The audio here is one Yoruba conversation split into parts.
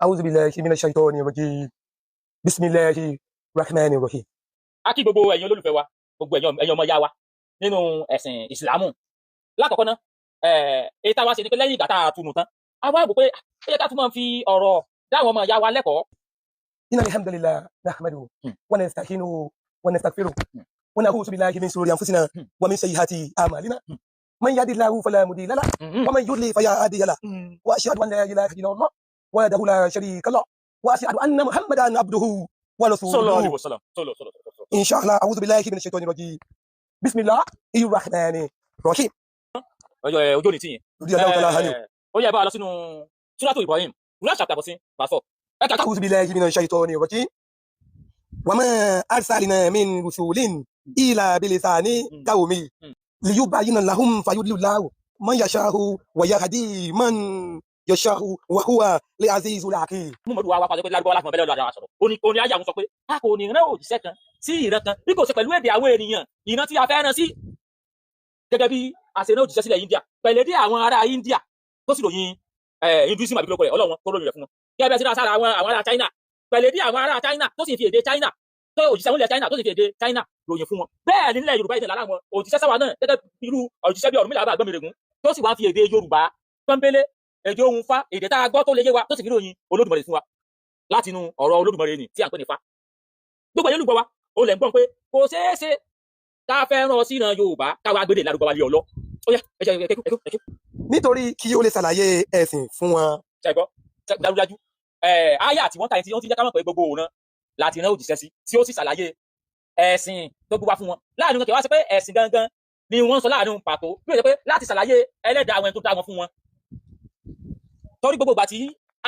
أعوذ بالله من الشيطان الرجيم بسم الله الرحمن الرحيم. A kí gbogbo ẹ̀yin olólùfẹ́ wa, gbogbo ẹ̀yin ọmọ ìyá wa nínú ẹ̀sìn ìsìlámù. Lákọ̀ọ́kọ́ ná, èyí tá a wá ṣe ni pé lẹ́yìn ìgbà tá a túnu tán, a wá wò pé ó yẹ ká tún máa fi ọ̀rọ̀ dáwọn ọmọ ìyá wa lẹ́kọ̀ọ́. إن الحمد لله نحمده ونستعينه ونستغفره ونعوذ بالله من شرور أنفسنا ومن سيئات أعمالنا. من يهد الله فلا مضل له ومن يضلل فلا هادي له. وأشهد أن لا إله إلا الله وحده لا شريك له وأشهد أن محمدا عبده صلى الله عليه ورسوله. وسلم صلى صلى صلى. إن شاء الله. أعوذ بالله من الشيطان الرجيم بسم الله الرحمن الرحيم. Ọjọ́ ẹ ojú òní tìyìn. رضي الله تعالى عنه. Ó yẹ bá a lọ sínú Súrátù Ibrahim, Quran chapter 14 verse 4. Ẹ kàkà. أعوذ بالله من الشيطان الرجيم وما أرسلنا من رسول إلا بلسان قومه ليبين لهم فيضل الله من يشاء ويهدي من يشاء وهو العزيز الحكيم. Mú mọ́tò wa wá pàṣẹ pé lárúbáwá láti mọ̀ bẹ́lẹ̀ lọ́dọ̀ àwọn sọ̀rọ̀. Ó ní ayé àwọn sọ pé a kò ní rán òjíṣẹ́ kan sí ìran kan bí kò ṣe pẹ̀lú èdè àwọn ènìyàn ìran tí a fẹ́ rán sí. Gẹ́gẹ́ bí a ṣe rán òjíṣẹ́ sílẹ̀ India pẹ̀lú èdè àwọn ará India tó sì ròyìn Hinduism àbí kílókọ rẹ̀, Ọlọ́run tó ròyìn rẹ̀ fún wọn. Gẹ́gẹ́ bí a ṣe rán sára àwọn ará China pẹ̀lú èdè àwọn ará China tó sì fi èdè China tó òjíṣẹ́ wọn ilẹ̀ China tó sì fi èdè China ròyìn fún wọn. Bẹ́ẹ̀ ni nílẹ̀ Yorùbá yìí lára àwọn òjíṣẹ́ sáwà náà, gẹ́gẹ́ irú òjíṣẹ́ bí Ọ̀rúnmìlà bá Àgbọnnìrègún tó sì wá fi èdè Yorùbá pọ́nbélé, èdè ohun fa, èdè tá a gbọ́ tó lè yé wa, tó sì fi ròyìn Olódùmarè fún wa láti inú ọ̀rọ̀ Olódùmarè ni tí à ń pè ní Ifá. Gbogbo ẹ̀yin olùgbọ́ wa, ó lẹ̀ ń gbọ́n pé kò ṣeé ṣe ká fẹ́ rán ọ sí ìran Yorùbá káwa gbédè lárúbáwá lé ọlọ́. Ó yá, ẹ jẹ́ ẹ kú ẹ kú ẹ kú. Nítorí kí ó lè ṣàlàyé ẹ̀sìn fún wọn. Ṣe gbọ́ dájúdájú àyà tí wọ́n ta ẹni tí wọ́n ti jẹ́ ká mọ̀ pé gbogbo òun láti rán òjíṣẹ́ sí tí ó sì ṣàlàyé ẹ̀sìn tó gbé wá fún wọn. Láàrin wọn kì í wá sí pé ẹ̀sìn gangan ni wọ́n ń sọ láàrin pàtó, bí ó ṣe pé láti ṣàlàyé ẹlẹ́dàá àwọn ẹni tó dá wọn fún wọn. Torí gbogbo ìgbà tí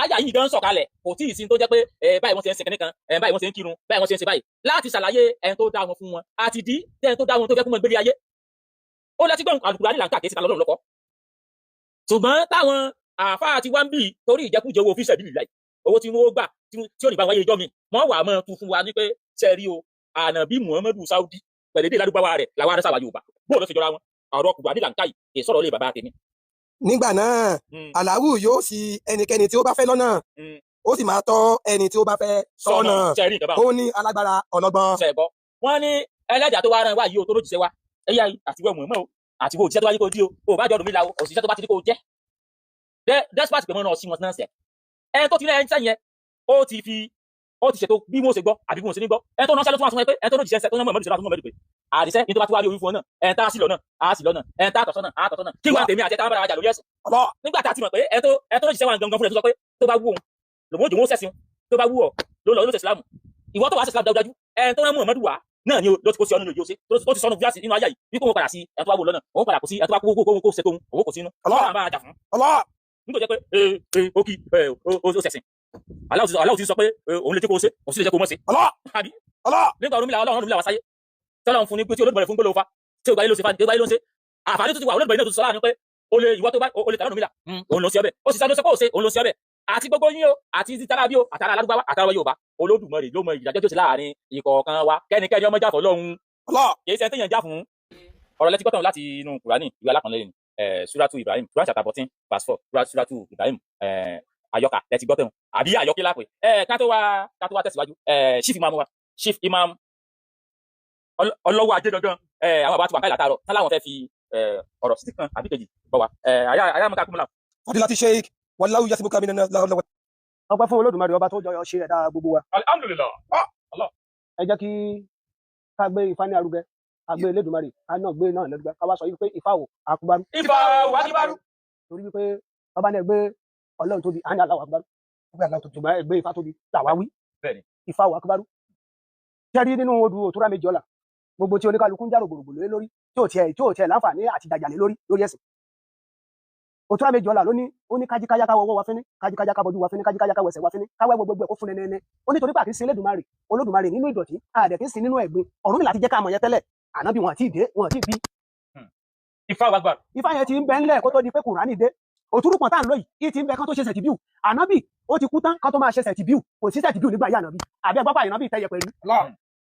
àyà yìí gan sọ̀kalẹ̀, kò tí ì sí tó jẹ́ pé ẹ báyìí wọ́n ṣe ń ṣe kìnìkan, ẹ báyìí wọ́n ṣe ń kírun, báyìí wọ́n ṣe ń ṣe báyìí, láti ṣàlàyé ẹni tó dá wọn fún wọn àti dí ẹni tó dá wọn tó fẹ́ kún wọn gbélé ayé. Ó lẹ́tí gbọ́n Àlùkùránì là ń kà kí síta lọ́lọ́run lọ́kọ́. Ṣùgbọ́n táwọn àáfàá ti wá ń bì torí ìjẹkújẹ owó fíṣẹ̀ bíbí láì owó tí wọ́n gbà tí ò ní bá wáyé ijọ́ mi wọ́n wà máa tún fún wa ní pé sẹ́ẹ̀rí o, ànàbí Muhammadu Saudi pẹ̀lú èdè lárúbáwá rẹ̀ làwọn ará sáwà Yorùbá bóòlù ṣe jọra wọn. Ọ̀rọ̀ Kùránì là ń kà yìí, kì í sọ̀rọ̀ lé bàbá tèmi. Nígbà náà Àláwù yóò ṣì ẹnikẹ́ni tí ó bá fẹ́ lọ́nà, ó sì máa tọ́ ẹni tí ó bá fẹ́ sọ́nà. Sẹ́ẹ̀rí nǹkan báwọn. Ó ní alágbára, ọlọ́gbọ́n. Ṣe gbọ́, wọ́n ní ẹlẹ́dàá tó wá rán wá yìí o, tó lójúṣe wa ẹ̀yà àti wọ́n mọ̀ o àti wo òjíṣẹ́ tó wáyé kó dí o, ò bá jọ ọdún mi la o, òṣìṣẹ́ tó bá ti ní kó jẹ́ despite pé wọ́n náà sí wọn náà sẹ̀ ẹni tó ti rẹ́ ẹni sẹ́yìn yẹn, ó ti fi ó ti ṣètò bí wọ́n ṣe gbọ́ àbí bí wọ́n ṣe ní gbọ́. Ẹni tó ránṣẹ́ ló tún wá sọ pé ẹni tó lójúṣẹ́ tó náà mọ̀ mọ́dún tó mọ̀ pé àdìsẹ́ ní tó bá ti wá rí orí fún ọ náà, ẹni tá a sì lọ́nà á sì lọ́nà, ẹni tá a tọ̀ sọ́nà á tọ̀ sọ́nà. Kí wọ́n tèmi àti ẹ̀ta bára wa jà lórí ẹ̀sìn nígbà tá a ti mọ̀ pé ẹni tó lójúṣẹ́ wa gangan fún ẹ̀ tó sọ pé tó bá wù òun lòun ó jò wọ́n sẹ̀sìn, tó bá wù ọ́ ló lọ ló ṣe Ìsìlámù, ìwọ tó wá ṣe Ìsìlámù, dájúdájú ẹni tó rán Muhammadu wá náà ni ló ti kó sí ọ nínú ìjọ sí ó ti sọnù fíàsì nínú ayé yìí wípé òun padà sí ẹni tó bá wù lọ́nà, òun padà kó sí ẹni tó bá kó kó kó kó ṣe tóun òun kò sínú ọlọ́run bá jà fún. Allah. Nígbà tó jẹ́ pé ee ee ó kí ẹ ó ṣẹ̀sìn, aláwọ̀ ti sọ pé òun lè jẹ́ kó ṣe, òun sì lè jẹ́ kó mọ̀ ṣe. Allah. Àbí? Allah. Nígbà Ọ̀rúnmìlà, Ọlọ́run Ọ̀rúnmìlà wá sáyé tọ́lọ́run fún ní pé tí Olódùmarè fún gbólóhùn fa tí ó gbáyé ló ṣe fa tí ó gbáyé ló ń ṣe àǹfààní tó ti wà. Olódùmarè náà tó ti sọ láàrin pé o lè ìwọ tó bá o lè tàbí Ọ̀rúnmìlà, òun ló ṣe ọbẹ̀, ó sì sáré sọ pé ó ṣe òun ló ṣe ọbẹ̀ àti gbogbo yín o, àti títàrà bí o, àtàrà aládùúgbò, àtàrà Yorùbá. Olódùmarè ló mọ ìdájọ́ tó ṣe láàrin ìkọ̀ọ̀kan wa. Kẹ́nikẹ́ni ọmọ jáfọ́ lọ́hùn. Allah. Kì í ṣe téèyàn já fún ọ̀rọ̀ lẹ́tí gbọ́tàn láti inú Kùránì, ìwé alákànlẹ̀ ni Suratu Ibrahim, Quran chapter 14 verse 4, Suratu Ibrahim, àyọkà lẹ́tí gbọ́tàn àbí àyọkí lápè. Ká tó wá tẹ̀síwájú, chief imam wa, chief imam ọlọ́wọ́ ajé gangan, àwọn àbá tí wà káyìí látàárọ̀ tán láwọn fẹ́ fi ọ̀rọ̀ sí kan àbí kejì bọ̀ wá. Àyà mọ́ká kúmọ̀lá. Fadilati Sheikh wallahu yasimuka minan nas. Ọpẹ́ fún Olódùmarè, ọba tó jọ ṣe ẹ̀dá gbogbo wa. Alhamdulillah. Ẹ jẹ́ kí ká gbé Ifá ní arugẹ, ká gbé Elédùmarè ká náà gbé náà lẹ́gbẹ́, ká wá sọ wípé Ifá ò akubaru. Ifá ò akubaru. Torí wípé ọba náà gbé Ọlọ́run tóbi, àní Allahu akubaru, ṣùgbọ́n ẹ gbé Ifá tóbi làwa wí. Bẹ́ẹ̀ni. Ifá ò akubaru. Jẹ́rí nínú odù òtúrá méjì ọ̀la gbogbo tí oníkálukú ń járò gbòrògbò lé lórí tí ò tiẹ̀ láǹfààní àti dàjàlé lórí lórí ẹ̀sìn. Òtúrá méjì ọ̀la ló ní, ó ní kájíkájá ká wọwọ́ wa fínní, kájíkájá ká bọjú wa fínní, kájíkájá ká wẹsẹ̀ wa fínní, káwẹ́ gbogbo ẹ̀ kó fún nẹ́nẹ́nẹ́. Ó ní torí pé àkín sin Elédùmarè Olódùmarè nínú ìdọ̀tí, àdẹ̀ kí ń sin nínú ẹ̀gbin. Ọ̀rúnmìlà ti jẹ́ ká mọ̀ yẹn tẹ́lẹ̀, ànábì wọn àti ìdè wọn àti ìbí. Ifá wa gbà. Ifá yẹn ti ń bẹ ńlẹ̀ kó tó di pé Kùránì dé. Òtúrùpọ̀n tá à ń lò yìí ti ń bẹ kán tó ṣe sẹ̀tìbíù. Ànábì ó ti kú tán kán tó máa ṣe sẹ̀tìbíù. Kò sí sẹ̀tìbíù nígbà yá ànábì àbí ẹgbọ́pá ànábì tẹ̀yẹ pẹ̀lú.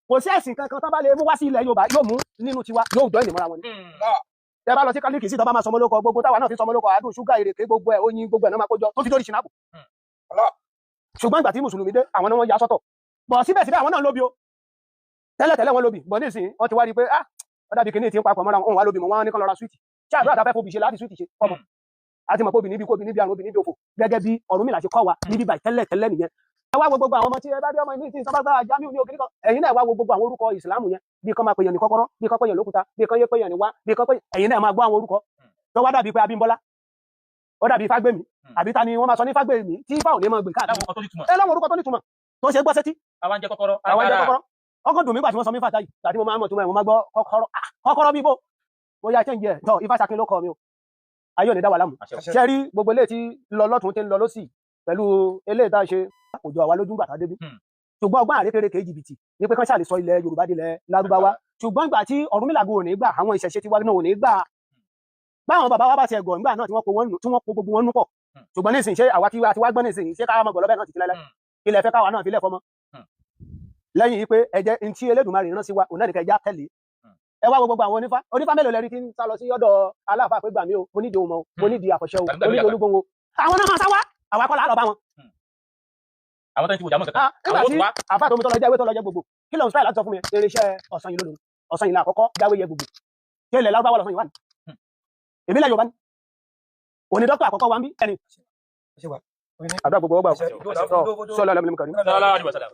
Kò sí ẹ̀sìn kankan tán bá lè mú wá sí ilẹ̀ Yorùbá yóò mú nínú tiwa yóò jọ ìnìmọ́ra wọn ni. Tẹ bá lọ sí kálíkì sí tọ́ bá máa sọmọ lóko, gbogbo táwa náà fi sọmọ lóko, àádùn ṣúgà, ìrèké, gbogbo ẹ̀, oyin, gbogbo ẹ̀ náà máa kó jọ tó fi lórí ṣìnáàbù. Ṣùgbọ́n ìgbà tí mùsùlùmí dé, àwọn náà wọ́n ya sọ́tọ̀. Bọ̀ síbẹ̀síbẹ̀ àwọn náà lóbi o. Tẹ́lẹ̀tẹ́lẹ̀ wọn lóbi, bọ̀ nísìnyí wọ́n ti wá rí i pé ah, ó dàbí kìíní tí ń papọ̀ mọ́ra wọn, òun wá lóbi mọ́, wọn ní kán lọ ra súwìtì. Ṣé àdúrà tá a fẹ́ fobì ṣe láti súwìtì ṣe fọmọ? A ti mọ̀ pé obì níbi kó obì níbi àrùn, obì níbi òfò, gẹ́gẹ́ bí Ọ̀rúnmìlà ṣe kọ́ wa níbí báyìí tẹ́lẹ̀ tẹ́lẹ̀ nìyẹn. Ẹ wá wo gbogbo àwọn ọmọ tí ẹ bá bí ọmọ ní ìsìn sábà Jamiu ní òkè nìkan, ẹ̀yin náà wá wo gbogbo àwọn orúkọ ìsìlámù yẹn, bí kán máa pèèyàn ní kọ́kọ́rọ́, bí kán pèèyàn lókúta, bí kán yé pèèyàn ní wá, bí kán pèèyàn, ẹ̀yin náà máa gbọ́ àwọn orúkọ tó wá dàbí pé Abímbọ́lá, ó dàbí Fágbèmí, àbí ta ni wọ́n máa sọ ní Fágbèmí tí Ifá ò ní máa gbè káàkiri. Láwọn kan tó nítumọ̀. Ẹ láwọn orúkọ tó nítumọ̀ tó ṣe gbọ́ sétí. Àwa ń jẹ́ kọ́kọ́rọ́. Àwọn jẹ́ agbára. kọ́kọ́rọ́. Ọkọ̀ dùn mí gbà tí wọ́n sọ mí fàtà yìí, tàbí mo máa ń mọ̀ tó mọ̀, mo máa gbọ́ kọ́kọ́rọ́. Ah, kọ́kọ́rọ́ bíbó mo yá change ẹ̀ tọ́. Ifá Sakin ló kọ mi o, ayé ò ní dá wa láàmú. Àṣẹ o. Ṣe rí gbogbo eléyìí tí lọ lọ́tún tí ń lọ lọ́sì pẹ̀lú eléyìí tá a ṣe kò jọ àwa lójú gbà tá a débi. Ṣùgbọ́n ọgbọ́n àrékérekè jìbìtì ní pé kán ṣàlè sọ ilẹ̀ Yorùbá dilẹ̀ Lárúbáwá. Ṣùgbọ́n ìgbà tí Ọ̀rúnmìlà ò ní gbà, àwọn ìṣẹ̀ṣe tiwa náà ò ní gbà. Báwọn bàbá wa bá tiẹ̀ gọ̀ nígbà náà tí wọ́n kó wọn nù, tí wọ́n kó gbogbo wọn nú pọ̀. Ṣùgbọ́n nísìnyí, ṣé àwa tí a ti wá gbọ́n nísìnyí, ṣé káwa máa gbọ́ lọ́bẹ̀ náà títí láéláé? Ilẹ̀ fẹ́ káwa náà fi lẹ̀ fọmọ. Lẹ́yìn yìí pé ẹ jẹ́ ntí Elédùmarè rán sí wa, òun náà nìkan ẹja tẹ̀lé. Ẹ wá wo gbogbo àwọn onífá. Onífá mélòó lẹ́rí tí ń sá lọ sí ọ̀dọ̀ aláàfáà pé gbà mí o, mo nídìí ohun mọ́ o, mo nídìí àfọ̀ṣẹ o, mo nídìí olúgbòhùn o? Àwọn náà máa sá wá, àwa kọ́ là á lọ bá wọn. Àwọn tó ń ti wò jámọ́ kankan. Ah, nígbà Àwọn ó tí tún wá. àfáà tó mi tó lọ jẹ́ ewé tó lọ jẹ́ gbogbo, kí ló ń sọ láti sọ fún mi? Irinṣẹ́ ọ̀sán yìí ló lòun, ọ̀sán yìí là àkọ́kọ́ jáwé yẹ gbogbo. Ṣé ilẹ̀ Lárúbáwá lọ̀sán yìí wà ní? Èmi lẹ̀ Yorùbá ní. Òní dókítà àkọ́kọ́ wa ń bí ẹni. Ṣé wà? Àdúrà gbogbo ọgbà. Ṣé- Sọlá lẹ́mìí kàrí. Sallallahu alaihi wasallam.